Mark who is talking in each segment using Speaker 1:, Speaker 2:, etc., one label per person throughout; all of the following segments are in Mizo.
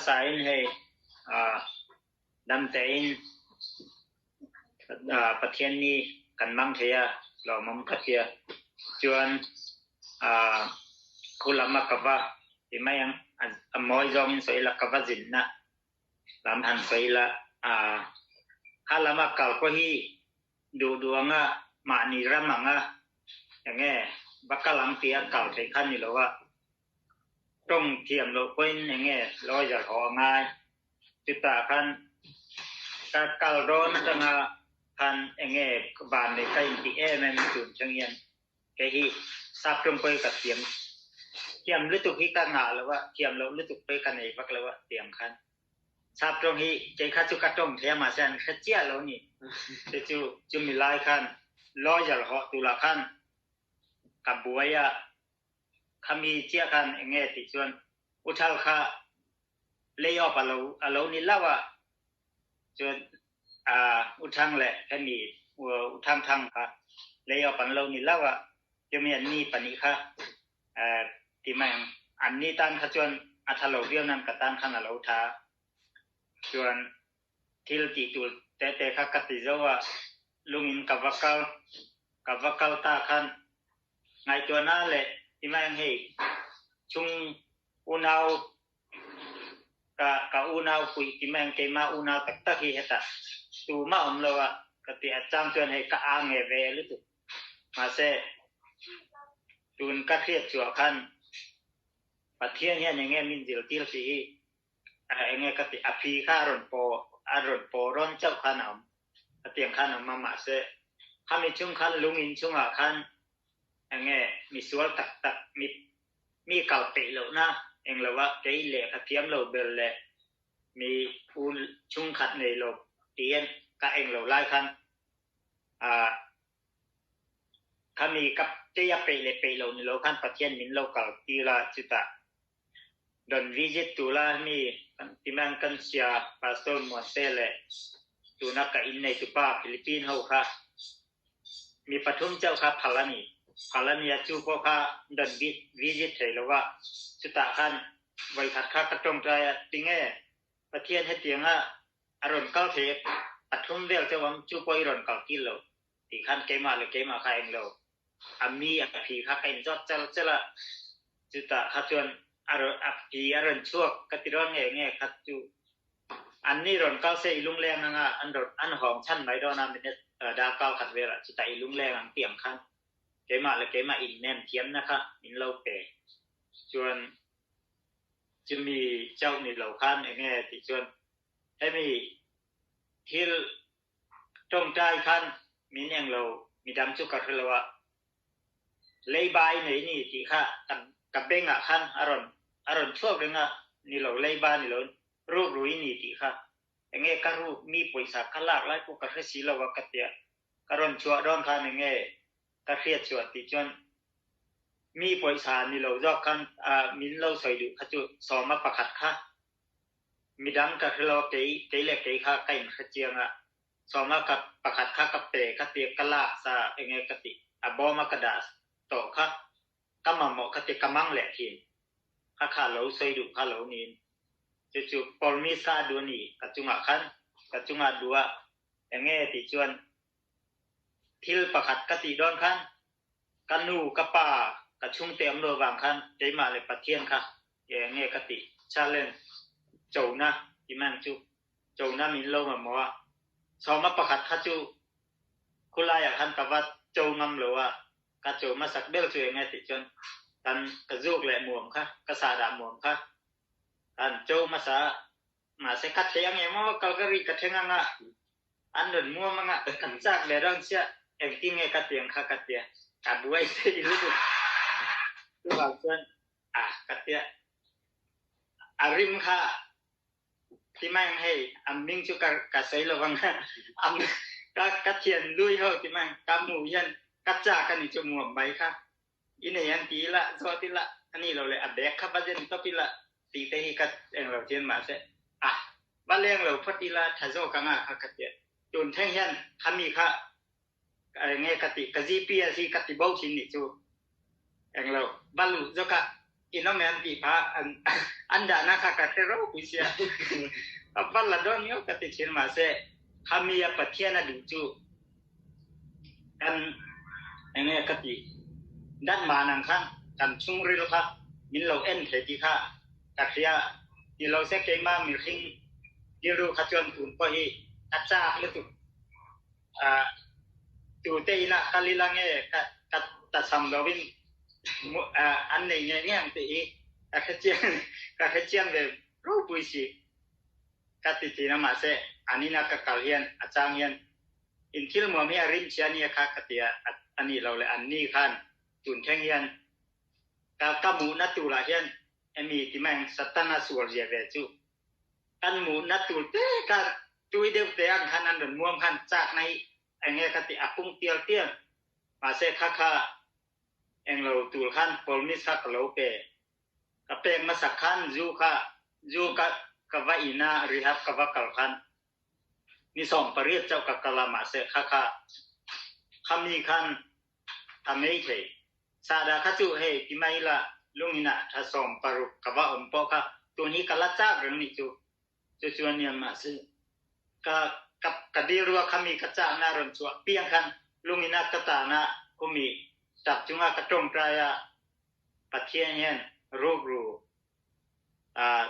Speaker 1: Hmasain hei dam tein Pathian nih kan mang thei a, lawmawm ka tia. Chuan khu lam a ka va ti mai ang, a mawi zawngin sawi ila ka va zinna lam han sawi ila, kha lama kal pawh hi duh duh anga mahni ram anga enge va kal ang tia kal theih kha ni lo a, tawng thiam loh pawhin enge lawyer haw a ngai. Chutah khan ka kal dawn atanga khan enge van leh ka intih em em tun chang hian kei hi sap tawng pawh hi ka thiam thiam lutuk hi ka ngah lo a, thiam loh lutuk pawh hi ka nei vak lo a tiang khan. Sap tawng hi kei kha chu ka tawng thei a mahse an hre chiah lo ni. Chu chu chumi lai khan lawyer hawh tulah khan ka buai a, khami chiah khan eng nge tih chuan u Thal kha lay off a lo a lo ni hlauh a, chuan u Thang leh hemi u Thang Thang kha lay off an lo ni hlauh a, chumi an ni pahnih kha ti mai ang, an ni tan kha chuan a tha lo viau nan ka tan khan a lo tha a, chuan thil tih tur te te kha ka ti zo a, lungin ka va kal ka va kal ta khan Ngaihtuahna leh Imang hei chung unau ka ka unau puih Imang keimah unau tak tak hi hetah tumah awm lo a ka ti a chang chuan hei ka ang nge ve lutuk mahse tun ka hriat chhuah khan Pathian hian enge min zirtir tih hi enge ka ti a phi kha a rawn paw a rawn paw rawn chauh khan a awm Hetiang khan awm a, mahse khami chung khan lung in chungah khan enge misual tak tak mi mi kal peih lohna eng lova kei lehkha thiam lo ber leh mi u chhungkhat nei lo tiin ka eng lo lai khan ah khami ka kei a peih leh peih lo ni lo khan Pathian min lo kal tir a, chutah Don visit tula mi kan ti mai ang kan sia Pastor Muante leh tuna ka innei tupa Philippine ho kha mi pathum chauh kha phal a ni. Phal a nia chu pawh kha don visit thei lo va, chutah khan vawikhat kha ka tawngtai a, tinge Pathian hetianga a rawn kal thei pathum vel chauh ang chu pawh i rawn kal kil lo tih khan keimah leh keimah kha englo a mi a phi kha ka inzawt chal chal a, chutah kha chuan a rawn a phi a rawn chhuak ka ti rawn nge nge kha chu an ni rawn kal se i lungleng anga an rawn an hawng chhan mai dawn a minute darkar khat velah chutah i lungleng ang tih ang khan keimah leh keimah innem thiamna kha min lo pe chuan chumi chauh ni lo khan enge tih chuan hemi thil Tawngtai khan min eng lo, midang chu ka hre lo a, leiba i nei ni tih kha ka bengah khan a rawn a rawn chhuak reng a, ni lo leiba ni lo ruk rui ni tih kha enge ka ruk mi pawisa ka lak lai pawh ka hre si lo a ka tia, ka rawn chhuah dawn khan enge ka hriat chhuah tih chuan mi pawisa ni lo zawk khan min lo sawi duh kha chu sawma pakhat kha Midang ka hre lo, kei kei leh kei kha ka inhre chiang a, sawma ka pakhat kha ka pe ka ti ka lak sa enge ka tih a bawm a ka dah tawh kha ka mamawh ka ti ka mang leh thin kha kha lo sawi duh kha lo niin chu chu promise kha a duh a ni ka chungah khan ka chungah duh a enge tih chuan thil pakhat ka tih dawn khan ka nu ka pa ka chhungte awm lo vang khan keimah leh Pathian kha Enge ka tih? Challenge, Chona ti mai ang chu. Chona min lo mamawh a. Sawma pakhat kha chu khulaiah khan ka va cho ngam lo a, ka cho hmasak ber chu enge tih chuan kan ka zuk leh muam kha, ka sahdah muam kha kan cho hmasa a. Mahse ka thei ang em aw, Calgary ka thleng ang a, an rawn muam ang a, ka chak leh dawn chiah, engtin nge ka ti ang kha ka tia, ka buai thei lutuk. Chuvang chuan A ka tia. A rim kha ti mai ang hei, a ming chu ka ka sawi lo vang a ka ka thian lui ho ti mai ang, ka hmuh hian ka chak a ni chu muam mai kha. I nei ang ti ila, zawt ila, a nih lo leh a bag kha va zen tawp ila tih te hi ka eng lo chian mahse a va leng lo phawt ila tha zawk anga kha ka tia. Tun thleng hian khami kha Enge ka tih, ka GPS hi ka ti bo thin nih chu. Englo, va luh zawk a, In awm em tih kha an an dahna kha ka hre ropui sia. Ka val la dawn miau ka ti thin mahse khami a Pathian a duh chu kan enge ka ti dat man ang khan kan chhungril kha min lo en thei tih kha ka hria ti lo se keimah mihring rilru kha chuan tun pawh hi ka chak lutuk ah tute inah kal ila nge ka ka ta cham lovin an nei ngei ngei ang tih hi ka hrechiang ka hrechiang ve ropui si ka ti thin a mahse an ina ka kal hian a chang hian in thil muam hi a rim chhia nia kha ka ti a a nih loh leh an ni khan tun thleng hian ka ka muhna turah hian emi ti mai ang Satana sual zia ve chu Kan muhna tur te kha tui deuh te ang khan an rawn muang khan chakna hi eng nge kha tih a pung tial tial. Mahse kha kha englo tur khan promise kha ka lo pe. Ka pek hmasak khan zu kha zu ka ka va in a rehab ka va kal khan ni 18 chauh ka kal a mahse kha kha khami khan ka ngei thei. Sahdah kha chu hei ti mai ila lungin ah tha 16 ka va awm pawh kha tun hi ka la chak reng nih chu. Chu chuan nia mahse ka ka ka dilrua khami ka chahna rawn chhuah piang khan lungin ah ka tahna khumi tak chunga ka tawngtai a Pathian hian rukru ah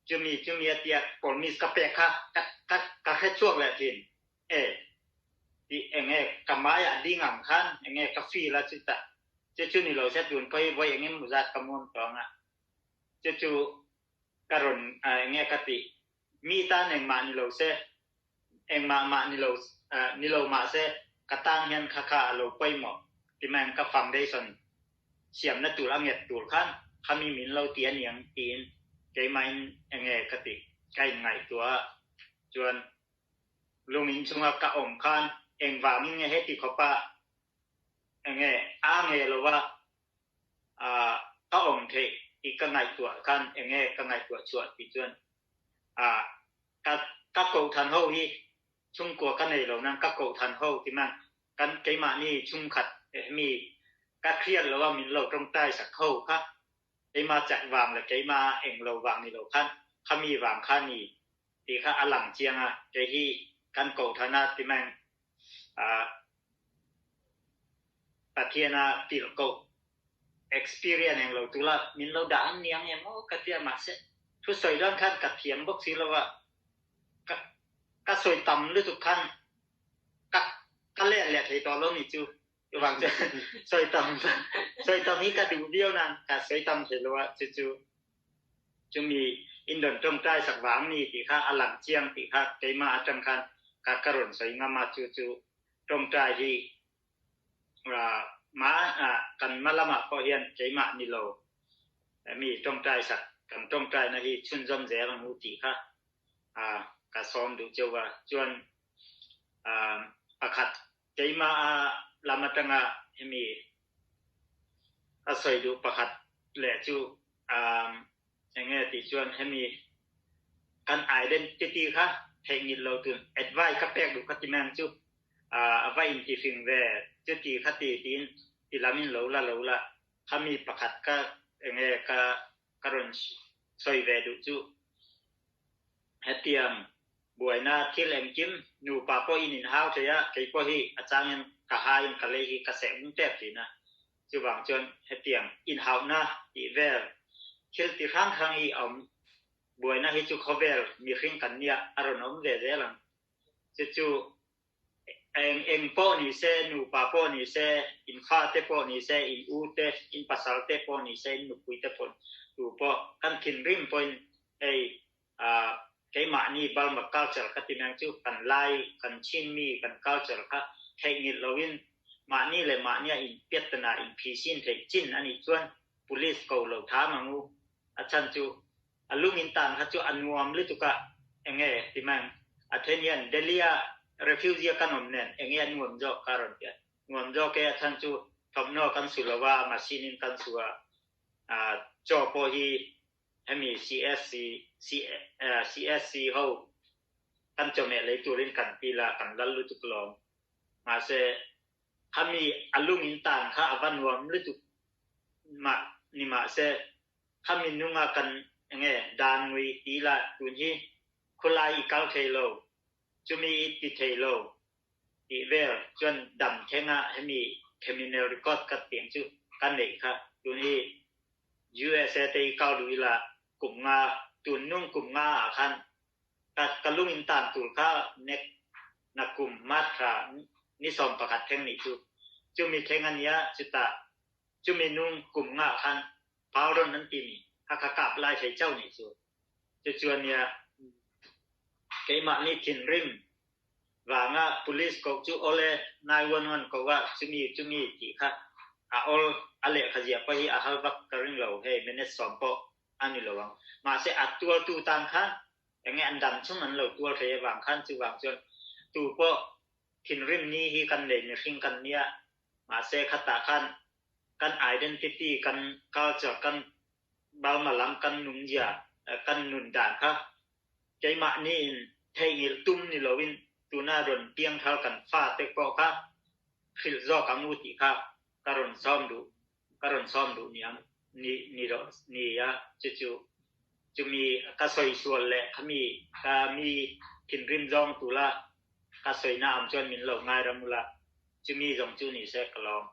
Speaker 1: chumi chumi a tia promise ka pek kha ka ka ka hre chhuak leh thin. E tih eng nge ka maiah ding ang khan eng nge ka feel a chutah chu chu ni lo se tun pawh hi vawi eng emaw zat ka muam tawh ang a chu chu ka rawn eng nge ka tih mi tan engmah ni lo se engmah mah ni lo ni lo mah se ka tan hian kha kha a lo pawimawh ti mai ang ka foundation siamna tur a nget tur khan khami min lo ti a niang tiin keimahin eng nge ka tih ka inngaihtuah a chuan Lungin chunga ka awm khan engvangin nge heti khawpa enge a nge lova ka awm theih tih ka ngaihtuah khan enge ka ngaihtuah chhuah tih chuan ka ka kohthan ho hi chhungkua ka nei lo nan ka kohthan ho ti man kan keimahni chhungkhat hemi ka hriat lova min lo tawngtai sak ho kha keimah chak vang leh keimah englo vang ni lo khan khami vang kha ni tih kha a lang chiang a, kei hi kan kohthan a ti mai ah Pathian a tirhkoh experience eng lo tula min lo dah ang niang em aw ka tia mahse thusawi dawn khan ka thiam bawk si lo a, ka ka sawi tam lutuk khan ka ka let leh thei tawh lo ni chu chuvang chuan sawi tam sawi tam hi ka duh viau nan ka sawi tam thei lo a chu chu Chumi in rawn tawngtai sak vang ni tih kha a lang chiang tih kha keimah atang khan ka ka rawn sawi ngam a, chu chu tawngtai hi ma kan hma lamah pawh hian keimah ni lo mi tawngtai sak kan tawngtaina hi chhunzawm zel ang u tih kha ka sawm duh cheu a. Chuan pakhat keimah lam atanga hemi Ka sawi duh pakhat leh chu eng nge tih chuan hemi kan identity kha theihnghilh lo tun advice ka pek duh kha ti mai ang chu a va intihring ve chuti kha ti tiin ti lam in lo la lo la khami pakhat kha eng nge ka ka rawn sawi ve duh chu hetiang buaina thil engkim nupa pawh in inhau thei a, kei pawh hi a changin ka hain ka lei hi ka seh ngun tep thin a, chuvang chuan hetiang inhauhna tih vel thil ti hrang hrang hi a awm, buaina hi chu khawvel mihring kan nia a rawn awm ve zel ang, chu chu Eng eng pawh ni se, nupa pawh ni se, in fate pawh ni se, in u te, in pasal te pawh ni se, in nupui te pawh tu pawh kan thinrim pawhin hei ah keimahni Burma culture ka ti meng chu kan lai, kan Chinmi kan culture kha theihnghilh loin mahni leh mahnia inpiattana inphisin theih chin a nih chuan police ko lo tham ang u. A chhan chu A lung in tan kha chu a nuam lutuk a, enge ti mai a then hian Delhi a refugee a kan awm nen enge a nuam zawk ka rawn ti a, nuam zawk e a chhan chu thawmhnaw kan su lo a, machine in kan su a, chaw pawh hi hemi CSC CSC ho kan chawhmeh lei turin kan pil a, kan lal lutuk lawm. Mahse khami a lung in tan kha a va nuam lutuk mah ni mahse. Khami nunga kan enge dan ngui ti la tun hi khulai i kal thei lo chumi i ti thei lo tih vel chuan dam thlenga hemi criminal record ka tiang chu ka neih kha. Tun hi USA te i kal duh ila kum nga tun nung kum nga ah khan ka ka lung in tan tur kha nek na kum mat kha ni 11 thleng nih chu. Chumi thleng ania chutah chumi nung kum nga khan pardon an timi kha kha ka apply thei chauh nih chu. Chuchuan nia keimah nih thinrim vanga police ko chu ole 911 ko wa chumi chumi ti kha a ol a lehkha ziah pawh hi a hal vak ka ring lo. Hei minute 10 pawh ani lo ang. Mahse a tuar tu tan khan enge an dam chung an lo tuar thei awang khan chu wang chuan tu pawh thinrim ni hi kan nei mihring kan nia. Mahse khata khan kan identity kan culture kan Burma lam kan nung zia kan nun dan kha keimah ni in theihngilh tum ni loin tuna rawn piang thar kan fa te pawh kha hrilh zawk ang u tih kha ka rawn sawm duh ka rawn sawm duh niang ni ni ro ni a chu chu chumi ka sawi sual leh khami ka mi thinrim zawng tula ka sawina am chuan min lo ngai ram ula chumi zawng chu ni se ka lawm.